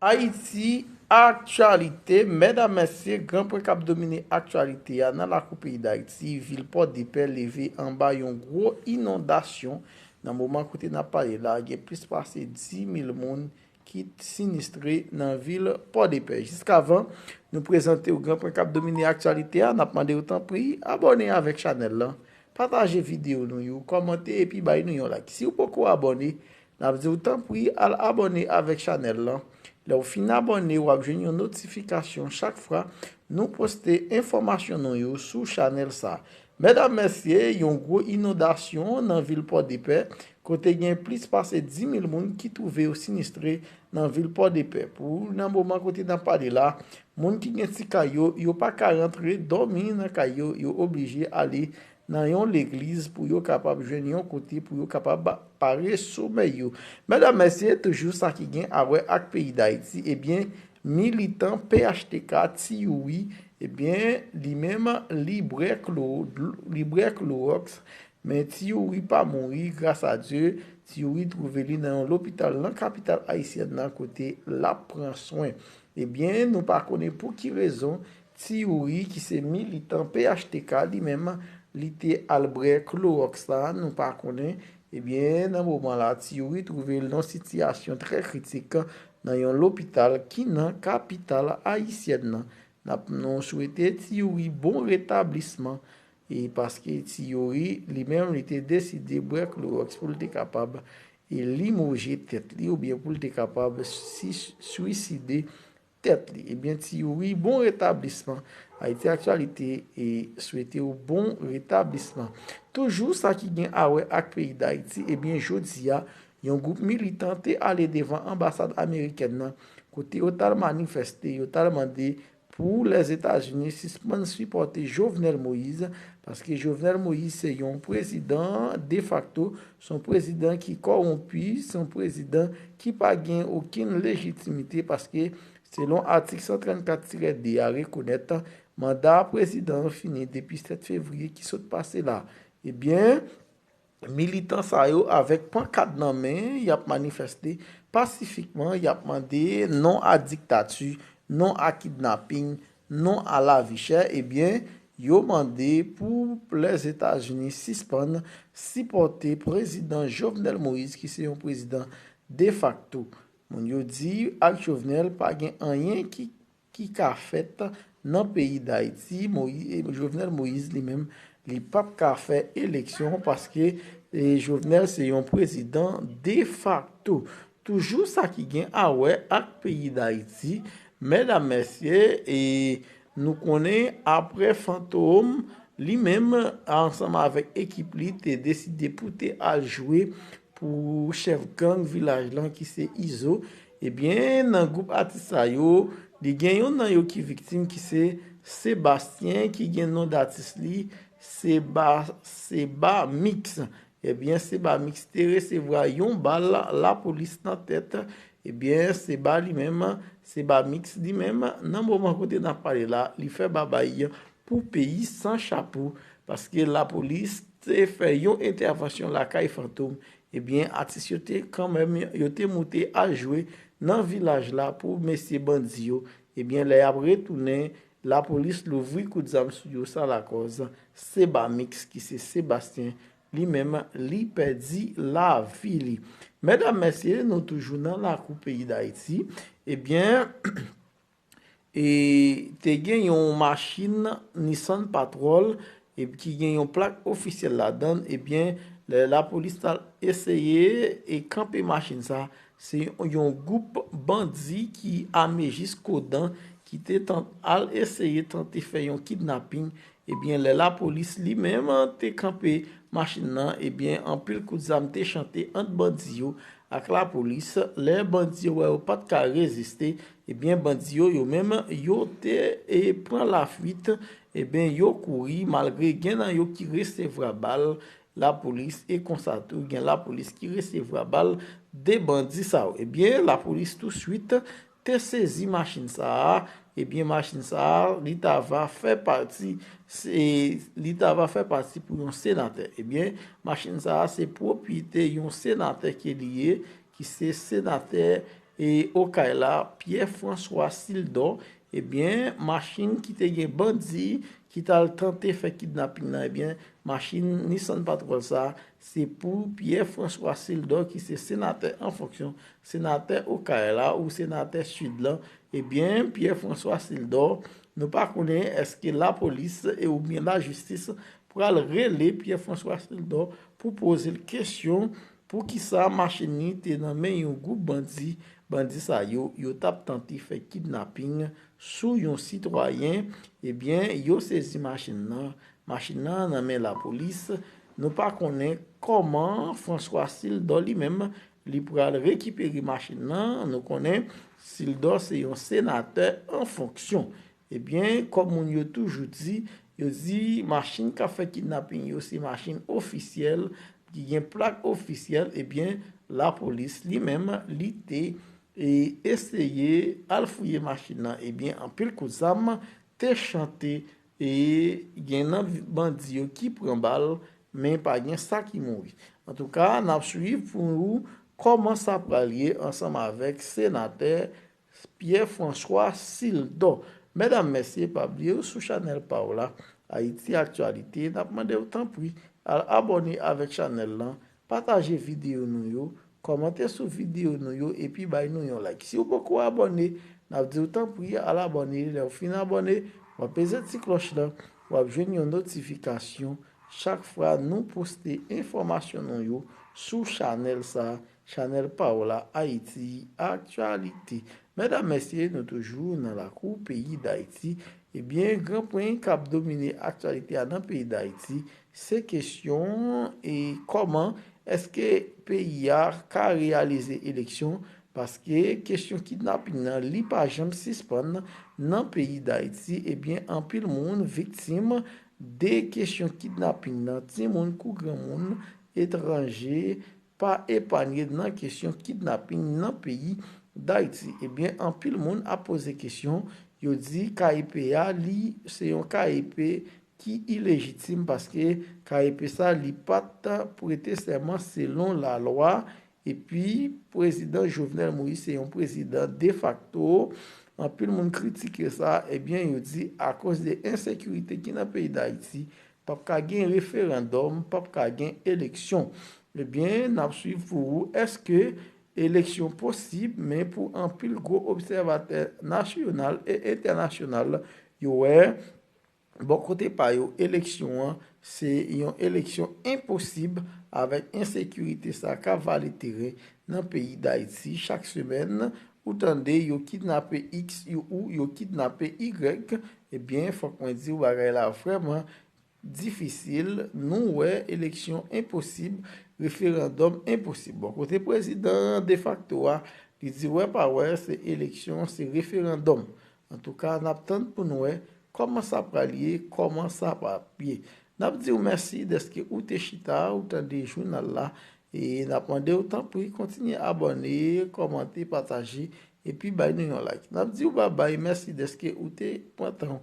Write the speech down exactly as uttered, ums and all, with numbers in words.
Ayiti Aktyalite, medam, mesye, gran pwen k ap domine aktyalite a nan lakou peyi Dayiti, vil Pòdepè leve anba yon gwo inondasyon. Nan moman kote n ap pale la, gen plis pase dis mil moun ki sinistre nan vil Pòdepè. Jiskavan nou prezante w gran pwen k ap domine aktyalite a, n ap mande w tanpri abòne avèk chanèl lan, pataje videyo nou yo, kòmante epi bay nou yon like. Si w poko abòne, n ap di w tanpri al abòne avèk chanèl lan. Lè w fin abòne, w ap jwenn yon notifikasyon chak fwa nou poste enfòmasyon nou yo sou chanèl sa. Medam, mesye, yon gwo inondasyon nan vil Pòdepè, kote gen plis pase dis mil moun ki twouve yo sinistre nan vil Pòdepè. Pou nan moman kote n ap pale la, moun ki gen ti kay yo, yo pa ka rantre dòmi nan kay yo, yo oblije ale nan yon legliz pou yo kapab jwenn yon kote pou yo kapab pare somèy yo. Medam, mesye, toujou sa ki gen a wè ak peyi Dayiti, ebyen, militan P H T K Ti Youri, ebyen, li menm, li bwè klo-, li bwè klowòks, men Ti Youri pa mouri, gras a Dye, Ti Youri twouve li nan yon lopital nan kapital ayisyèn nan kote l ap pran swen. Ebyen, nou pa konnen pou ki rezon Ti Youri, ki se militan P H T K, li menm, li te al bwè klowòks la, nou pa konnen. Ebyen, nan moman la, Ti Youri twouve l nan yon sitiyasyon trè kritik nan yon lopital ki nan kapital ayisyèn nan. N ap nou swete Ti Youri bon retablisman, e paske Ti Youri, li menm, li te deside bwè klowòks pou l te kapab, e limoje tèt li, oubyen pou l te kapab si, swiside tèt li. Ebyen, Ti Youri, bon retablisman. Ayiti Aktyalite e swete w bon retablisman. Toujou sa ki gen a wè ak peyi Dayiti, ebyen, jodi a, yon gwoup militan te ale devan anbasad amerikèn nan, kote yo t al manifèste, yo t al mande pou Lèzetazini sispann sipòte Jovenel Moïse, paske Jovenel Moïse se yon prezidan defakto, se yon prezidan ki kòwonpi, se yon prezidan ki pa gen okenn lejitimite, paske selon atik san trannkat tirè de a rekonèt manda prezidan an fini depi sèt fevriye ki sot pase la. Ebyen, militan sa yo avèk pankat nan men, y ap manifèste pasifikman, y ap mande non a diktati, non a kidnaping, non a lavi chè. Ebyen, yo mande pou Lèzetazini sispann sipòte prezidan Jovenel Moïse, ki se yon prezidan defakto. Moun yo di ak Jovenel pa gen anyen ki, ki ka fèt nan peyi Dayiti. Moïse, Jovenel Moïse li menm, li p ap ka fè eleksyon paske, e, Jovenel se yon prezidan defakto. Toujou sa ki gen a wè ak peyi Dayiti, medam, mesye, e nou konnen apre Fantom, li menm, ansanm avèk ekip li, te deside pou te al jwe pou chèf gang vilaj lan ki se Izo. Ebyen, nan gwoup atis sa yo, li gen youn nan yo ki viktim ki se Sebastyen, ki gen non datis li, Seba, Seba Mix. Ebyen, Seba Mix te resevwa yon bal lapolis nan tèt. Ebyen, Seba li menm, Seba Mix li menm, nan moman kote n ap pale la, li fè babay pou peyi san chapo, paske lapolis te fè yon entèvansyon lakay Fantom. Ebyen, atis yo te kanmenm, yo te moute al jwe nan vilaj la pou mesye bandi yo. Ebyen, lè y ap retounen, lapolis louvri kout zam sou yo, sa lakòz Seba Mix, ki se Sebastyen, li menm, li pèdi lavi li. Medam, mesye, nou toujou nan lakou peyi Dayiti. Ebyen, e te gen yon machin Nissan Patrol, e ki gen yon plak ofisyèl ladan l, ebyen, lè lapolis t al eseye e kanpe machin sa, se yon, yon gwoup bandi ki ame jiskodan ki te tant, al eseye tante fè yon kidnaping. Ebyen, lè lapolis li menm te kanpe machin nan, ebyen, anpil kout zam te chante ant bandi yo ak lapolis. Lè bandi yo wè yo pa t ka reziste, ebyen, bandi yo, yo menm, yo te, e, pran lafwit, ebyen, yo kouri, malgre gen nan yo ki resevwa bal lapolis, e konsa tou, gen lapolis ki resevwa bal de bandi sa yo. Ebyen, lapolis touswit te sezi machin sa a, ebyen, machin sa a, li t ava fè pati, se, li t ava fè pati pou yon senatè. Ebyen, machin sa a, se pwopwiyete yon senatè ke li ye, ki se senatè E Okay la, Pierre François Sildor, ebyen, machin ki te gen bandi ki t al tante fè kidnaping nan, ebyen, machin Nissan Patrol sa, se pou Pierre François Sildor ki se senatè an fonksyon, senatè Okay la ou senatè Sid lan, ebyen, Pierre François Sildor, nou pa konnen èske lapolis e oubyen lajistis pral rele Pierre François Sildor pou poze l kesyon poukisa machin li te nan men yon gwoup bandi, bandi sa yo, yo t ap tante fè kidnaping sou yon sitwayen, ebyen, yo sezi machin nan, machin nan nan men lapolis, nou pa konnen kòman François Sildor li menm, li pral rekipere machin nan, nou konnen Sildor se yon senatè an fonksyon. Ebyen, kòm moun yo toujou di, yo di machin k ap fè kidnaping yo se machin ofisyèl, ki gen plak ofisyèl, ebyen, lapolis li menm, li te e, eseye al fouye machin nan, ebyen, anpil kout zam te chante e gen nan bandi yo ki pran bal, men pa gen sa ki mouri. Antouka, n ap swiv pou nou kòman sa pral ye ansanm avèk senatè Pierre François Sildor. Medam, mesye, pa bliye w sou chanèl pa w la, Ayiti Aktyalite, n ap mande w tanpri al abòne avèk chanèl lan, pataje videyo nou yo, kòmante sou videyo nou yo epi bay nou yon like. Si w poko abòne, n ap di w tanpri al abòne, lè w fin abòne, w ap peze ti klòch lan, w ap jwenn yon notifikasyon chak fwa nou poste enfòmasyon nou yo sou chanèl sa, chanèl pa w la, Ayiti Aktyalite. Medam, mesye, nou toujou nan lakou peyi Dayiti. Ebyen, gran pwen k ap domine aktyalite a nan peyi Dayiti, se kesyon e kòman èske peyi a ka reyalize eleksyon, paske kesyon kidnaping nan, li pa janm sispann nan peyi Dayiti. Ebyen, anpil moun viktim de kesyon kidnaping nan, timoun kou granmoun, etranje, pa epanye nan kesyon kidnaping nan peyi Dayiti. Ebyen, anpil moun ap poze kesyon, yo di K E P a, li se yon K E P ki ilejitim, paske K E P sa, li pa t prete sèman selon lalwa, epi prezidan Jovenel Moïse se yon prezidan defakto. Anpil moun kritike sa, ebyen, yo di akoz de ensekirite ki nan peyi Dayiti, p ap ka gen referandòm, p ap ka gen eleksyon. Ebyen, n ap swiv pou ou, èske eleksyon posib, men pou anpil gwo obsèvatè nasyonal e entènasyonal, yo wè, bò kote pa yo, eleksyon an, se yon eleksyon enposib avèk ensekirite sa k ap vale teren nan peyi Dayiti. Chak semèn, ou tande yo kidnape X, yo, ou yo kidnape Y, ebyen, fòk mwen di w bagay la vrèman difisil. Nou wè eleksyon enposib, referandòm enposib. Bò kote prezidan defakto a, li di wè pa wè, se eleksyon, se referandòm. Antouka, n ap tann pou n wè kòman sa pral ye, kòman sa p ap ye. N ap di w mèsi dèske ou te chita, ou tande jounal la, e n ap mande w tanpri kontinye abòne, kòmante, pataje, epi bay nou yon like. N ap di w babay, mèsi dèske ou te pran tan w